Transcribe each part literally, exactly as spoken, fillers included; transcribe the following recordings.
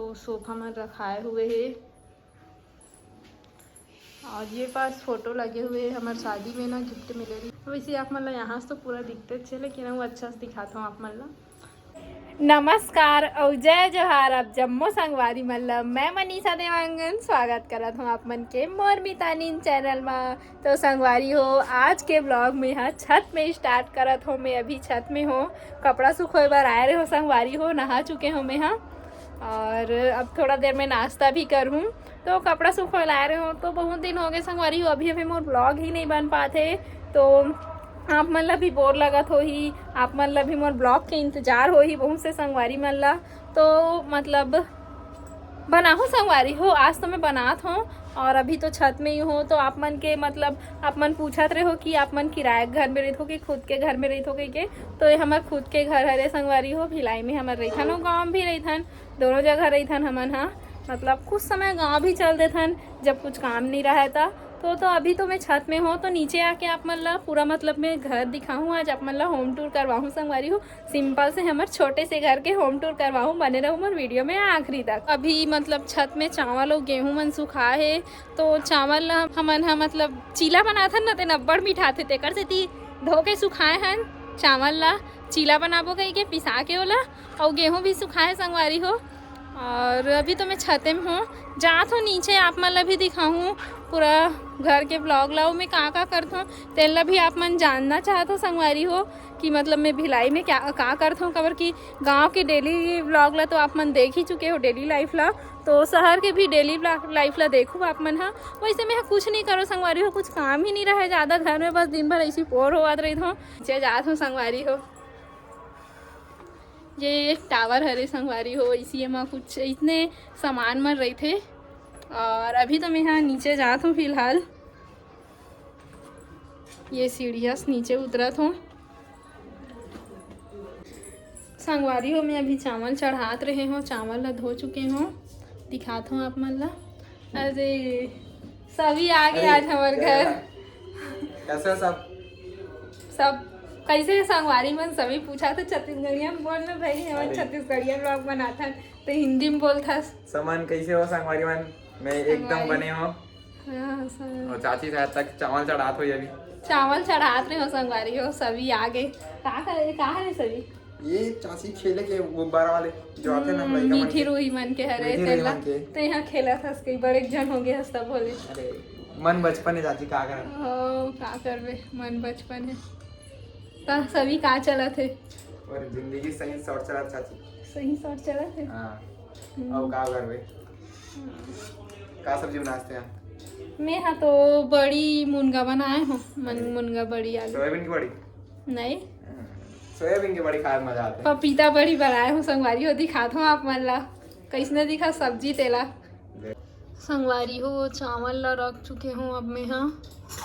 तो सोफा मन रखाए हुए हे। और ये पास फोटो लगे हुए हे, हमर शादी में ना गिफ्ट मिले रही। वैसे आप मन ला यहाँ से तो पूरा दिखते छे, लेकिन वो अच्छा से दिखाता हूँ आप मन ला। नमस्कार अउ जय जोहार आप जम्मो संगवारी मन ला। मैं मनीषा देवांगन स्वागत करत हूँ आप मन के मोर मितानिन चैनल मा। तो संगवारी हो, आज के ब्लॉग में हा छत में स्टार्ट करत हो। मैं अभी छत में हो, कपड़ा सुखोए बर आए रहे हो संगवारी हो, नहा चुके हो मैं हा। और अब थोड़ा देर में नाश्ता भी करहूँ। तो कपड़ा सुखोए ला आए रहे हो, तो बहुत दिन हो गए संगवारी हो, अभी अभी मोर ब्लॉग ही नहीं बन पाते। तो आप मन ला भी बोर लगत होही, आप मन ला भी मोर ब्लॉग के इंतजार होही बहुत से संगवारी मन ला। तो मतलब बनाहूँ संगवारी हो, आज तो मैं बनात हूँ। और अभी तो छत में ही हूँ, तो आप मन के मतलब आप मन पूछत रहे हो कि आप मन किराया के घर में रहित हो कि खुद के घर में रहित हो कहिके। तो ये हमर खुद के घर हरे संगवारी हो, भिलाई में हमर रहिथन अउ गाँव भी रहिथन, दोनों जगह रहिथन हमन हा। मतलब कुछ समय गाँव भी चल देथन जब कुछ काम नहीं रहे ता। तो तो अभी तो मैं छत में हूँ, तो नीचे आके आप मन ला पूरा मतलब मैं घर दिखाहूँ, आज आप मन ला होम टूर करवाहूँ संगवारी हो। सिंपल से हमर छोटे से घर के होम टूर करवाहूँ, बने रहू मोर वीडियो में आखिरी तक। अभी मतलब छत में चावल अउ गेहूं मन सुखा हे, तो चावल ला हमन ह मतलब चीला बनाथन न, तेन अब्बड़ मिठाथे, तेकर सेती धो के सुखाए हन चावल ला। चीला बनाबो कहिके पिसा के ओला, अउ गेहूं भी सुखाए संगवारी हो। और अभी तो मैं छते में हूँ, जात हूँ नीचे, आप मन ला भी दिखाहूँ पूरा घर के ब्लॉग ला, अउ मैं का का करत हूँ तेन ला भी आप मन जानना चाहत हो संगवारी हो कि मतलब मैं भिलाई में क्या का करत हूँ, काबर कि गाँव के डेली ब्लॉग ला तो आप मन देख ही चुके हो, डेली लाइफ ला, तो शहर के भी डेली लाइफ ला देखू आप मन हा। वैसे मैं कुछ नहीं करो संगवारी हो, कुछ काम ही नहीं रहे ज़्यादा घर में, बस दिन भर ऐसी बोर होवत रहित हूँ। नीचे जात हूँ संगवारी हो, ये टावर हरे संगवारी हो, इसी मा कुछ इतने सामान मन रहिथे। और अभी तो मैं यहाँ नीचे जात हूँ फिलहाल, ये सीढ़िया से नीचे उतरत हूँ। संगवारी हो, मैं अभी चावल चढ़ात रहे हूँ, चावल ला धो चुके हूँ, दिखात हूँ आप मन ला। अरे सभी आ गए आज हमर घर। कैसे हो सब? सब कैसे हे संगवारी मन? सभी पूछा तो छत्तीसगढ़िया में बोल ना भाई, हमन अरे। छत्तीसगढ़िया ब्लॉग बनाथन तो हिंदी में बोलथस। समन कैसे हो संगवारी मन? मैं एकदम संगवारी। बने हो। हाँ, सर। और चाची शायद तक चावल चढ़ात हो अभी। चावल चढ़ात रहे हो संगवारी हो, सभी आ गए। का करे, का हरे सभी? ये चाची खेले के गुब्बारा वाले जो आथे ना, हम्म, लइका मन मीठी के। रूही मन के हरे मीठी रूही तेला। मन के। तो यहाँ खेला था, कई बड़े जन हो गए हस तब बोले। अरे, मन बचपन है चाची, का करन? ओ, का करबे, मन बचपन है। त सभी का चलत है? और जिंदगी सही शॉर्ट चलत चाची। सही शॉर्ट चलत है? हाँ। हम्म। और का करबे? हम्म। का सब्जी बनाते हैं? मैं हाँ तो बड़ी मुनगा बनाए हूँ, मन अरे। मुनगा बड़ी आलू। सोयाबीन की बड़ी? नहीं। हाँ, सोयाबीन की बड़ी खाए में मजा आता है। पपीता बड़ी बनाए हूँ संगवारी हो, दिखात हूँ आप मन ला कैसने दिखा सब्जी तेला। संगवारी हो, चावल ला रख चुके हूँ अब मैं हाँ।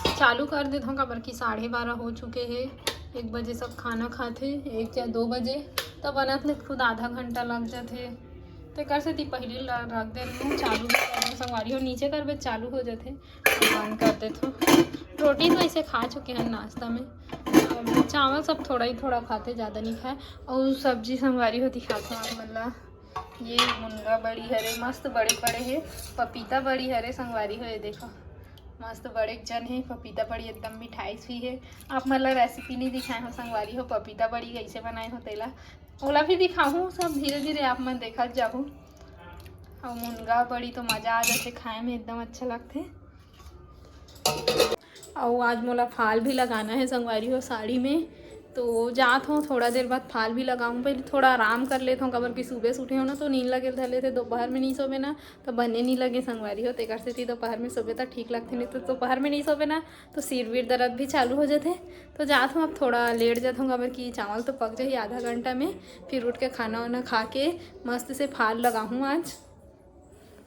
चालू कर देत हूँ, काबर कि साढ़े बारह हो चुके हे। एक बजे सब खाना खाथे, एक या दो बजे, तब बनत ले खुद आधा घंटा लग जाथे। तेकर सेती पहिले ला रख दे रही हूँ, चालू भी कर दूँ। संगवारी हो, नीचे करबे चालू हो जाथे, बंद कर देत हूँ। रोटी तो ऐसे खा चुके हैं नाश्ता में, अब चावल सब थोड़ा ही थोड़ा खाथे, ज़्यादा नहीं खाए। और सब्जी संगवारी हो दिखात हूँ आप मन ला। ये मुनगा बड़ी हरे, मस्त बड़े बड़े हे। पपीता बड़ी हरे संगवारी हो, ये देखो मस्त बड़े जन हे। पपीता बड़ी एकदम मिठाई सी हे। आप मन ला रेसिपी नहीं दिखाए हो संगवारी हो, पपीता बड़ी कैसे बनाए हो तेला, ओला भी दिखाहूँ सब धीरे धीरे, आप मन देखत जाहू। और मुनगा बड़ी तो मजा आ जाथे खाए में, एकदम अच्छा लगथे। अउ आज मोला फाल भी लगाना है संगवारी हो साड़ी में, तो जात हूँ थोड़ा देर बाद फाल भी लगाऊँ। पहले थोड़ा आराम कर लेत हूँ, काबर कि सुबह से उठे हो ना तो नींद लगे धर लेथे, दोपहर में नहीं सोबे ना तो बने नहीं लगे संगवारी हो, तेकर सेती दोपहर में सोबे तो ठीक लगथे, नहीं तो दोपहर में नहीं सोबे ना तो सिर वीर दर्द भी चालू हो जाथे। तो जात हूँ अब थोड़ा लेट जात हूँ, काबर कि चावल तो पक जाही आधा घंटा में, फिर उठ के खाना वाना खा के मस्त से फाल लगाहूँ आज।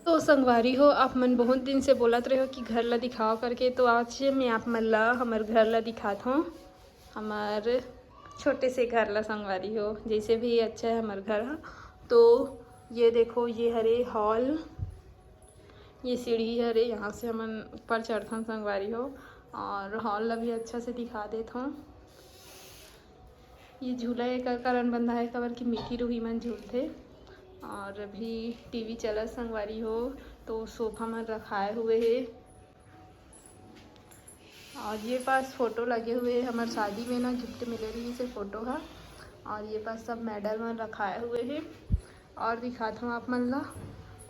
तो संगवारी हो, आप मन बहुत दिन से बोलत रहे हो कि घर ला दिखाओ करके, तो आज मैं आप मन ला हमर घर ला दिखात हूँ, हमर छोटे से घर ला संगवारी हो, जैसे भी अच्छा है हमर घर हा। तो ये देखो, ये हरे हॉल, ये सीढ़ी हरे, यहाँ से हमन ऊपर चढ़थन संगवारी हो, और हॉल ला भी अच्छा से दिखा देत हूँ। ये झूला एकर कारण बंधा है, काबर कि मीठी रूही मन झूलथे। और अभी टीवी चलत संगवारी हो, तो सोफा मन रखाए हुए हे। और ये पास फोटो लगे हुए हे, हमर शादी में ना गिफ्ट मिले रहिस हे फोटो ह। और ये पास सब मेडल मन रखाए हुए हे। और दिखात हूँ आप मन ला।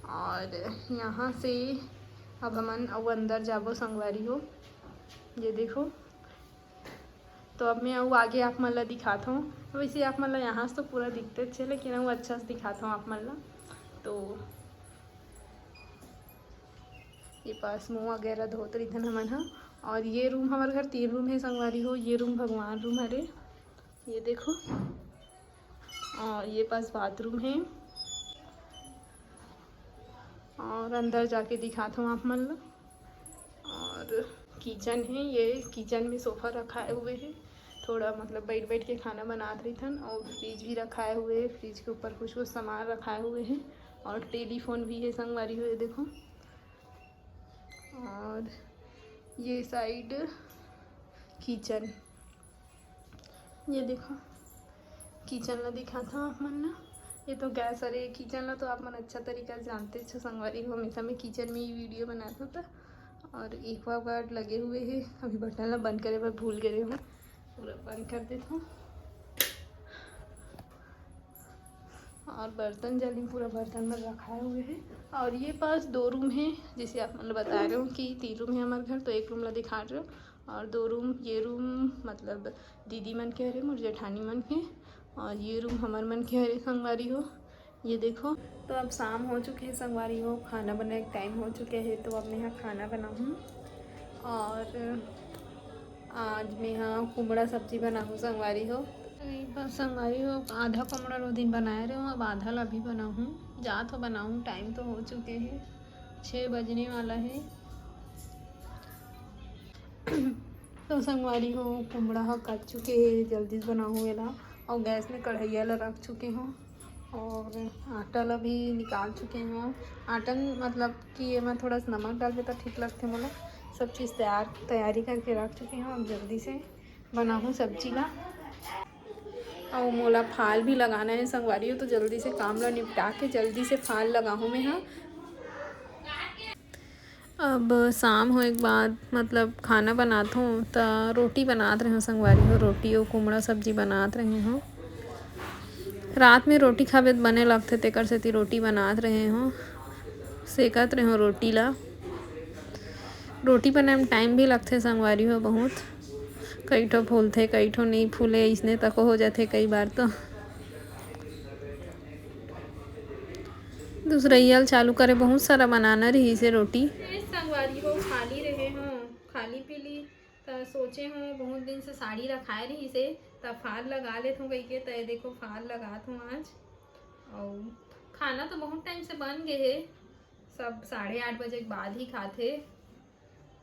और यहाँ से अब हमन अउ अंदर जाबो संगवारी हो। ये देखो, तो अब मैं अउ आगे आप मन ला दिखात हूँ। वैसे आप मन ला यहाँ से तो पूरा दिखते हे, लेकिन अउ अच्छा से दिखात हूँ आप मन ला। तो ये पास मुँह वगैरह धोत रहिथन हमन ह। और ये रूम, हमर घर तीन रूम हे संगवारी हो। ये रूम भगवान रूम हरे, ये देखो। और ये पास बाथरूम हे। और अंदर जाके दिखात हूँ आप मन ला। और किचन हे, ये किचन में सोफा रखाए हुए हे। थोड़ा मतलब बैठ बैठ के खाना बनात रहिथन। और फ्रिज भी रखाए हुए हे, फ्रिज के ऊपर कुछ कुछ सामान रखाए हुए हे। और टेलीफोन भी हे संगवारी हो, ये देखो। और ये साइड किचन, ये देखो, किचन ला दिखात हूँ आप मन ला। ये तो गैस हरे, किचन ला तो आप मन अच्छा तरीका से जानते हो संगवारी हो, हमेशा मैं किचन में ही वीडियो बनात हूँ। तो और एक्वागार्ड लगे हुए हे, अभी बटन ला बंद करे बर भूल गए हूँ, पूरा बंद कर देत हूँ। और बर्तन जल्दी पूरा बर्तन में रखाए हुए हे। और ये पास दो रूम हे, जैसे आप मन ला बता रहे हो कि तीन रूम हे हमारे घर, तो एक रूम ला दिखा रहे हो। और दो रूम, ये रूम मतलब दीदी मन के हरे, मोर जेठानी मन के। और ये रूम हमर मन के हरे संगवारी हो। ये देखो, तो अब शाम हो चुके हे संगवारी हो, खाना बनाए के टाइम हो चुके हे, तो अब मैं ह खाना बनाहूँ। और आज मैं ह कुमड़ा सब्जी बनाहूँ संगवारी हो। तो ये बस संगवारी हो, आधा कुमड़ा वो दिन बनाए रहे हूँ, अब आधा ला भी बनाहूँ। जा तो बनाहूँ, टाइम तो हो चुके हे, छः बजने वाला हे। तो संगवारी हो, कुमड़ा ह कट चुके हे, जल्दी से बनाहूँ एला। और गैस में कढ़ैया ला रख चुके हूँ और आटा ला भी निकाल चुके हूँ। आटा म-, मतलब कि एमा थोड़ा सा नमक डालबे त ठीक लगथे मोला। सब चीज़ तैयार, तैयारी करके रख चुके हूँ। अब जल्दी से बनाहूँ सब्जी ला। और मोला फाल भी लगाना हे संगवारी हो, तो जल्दी से काम ला निपटा के जल्दी से फाल लगाहूँ मैं ह। अब शाम होए के बाद मतलब खाना बनात हूँ, त रोटी बनात रहे हूँ संगवारी हो, रोटी और कुमड़ा सब्जी बनात रहे हूँ। रात में रोटी खाबे त बने लगथे, तेकर सेती रोटी बनात रहे हूँ, सेकत रहे हूँ रोटी ला। रोटी बनाए में टाइम भी लगथे संगवारी हो बहुत, कई ठो फूलथे, कई ठो नहीं फूले, इसने तको हो जाथे कई बार तो। दूसरइया ल चालू करे, बहुत सारा बनाना रहिस हे रोटी। ए संगवारी हो, खाली रहे हो, खाली पीली, त सोचे हो बहुत दिन से साड़ी रखाए रहिस हे, त फाल लगा लेत हो कहिके, त ये देखो फाल लगात हो आज। और खाना तो बहुत टाइम से बन गए हे, सब साढ़े आठ बजे के बाद ही खाथे।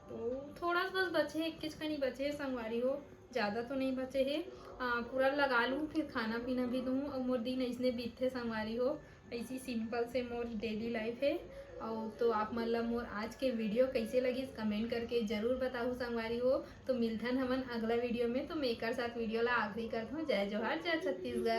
तो थोड़ा सा बस बचे हे, एक किचकनी बचे हे संगवारी हो, ज़्यादा तो नहीं बचे हे। आ, पूरा लगा लूँ, फिर खाना पीना भी दूँ। और मोर दिन ऐसने बीतथे संगवारी हो, ऐसी सिंपल से मोर डेली लाइफ हे। और तो आप मन ला मोर आज के वीडियो कैसे लगिस, कमेंट करके जरूर बताहू संगवारी हो। तो मिलथन हमन अगला वीडियो में। तो मैं एकर साथ वीडियो ला आखिरी करत हूँ। जय जोहार, जय छत्तीसगढ़।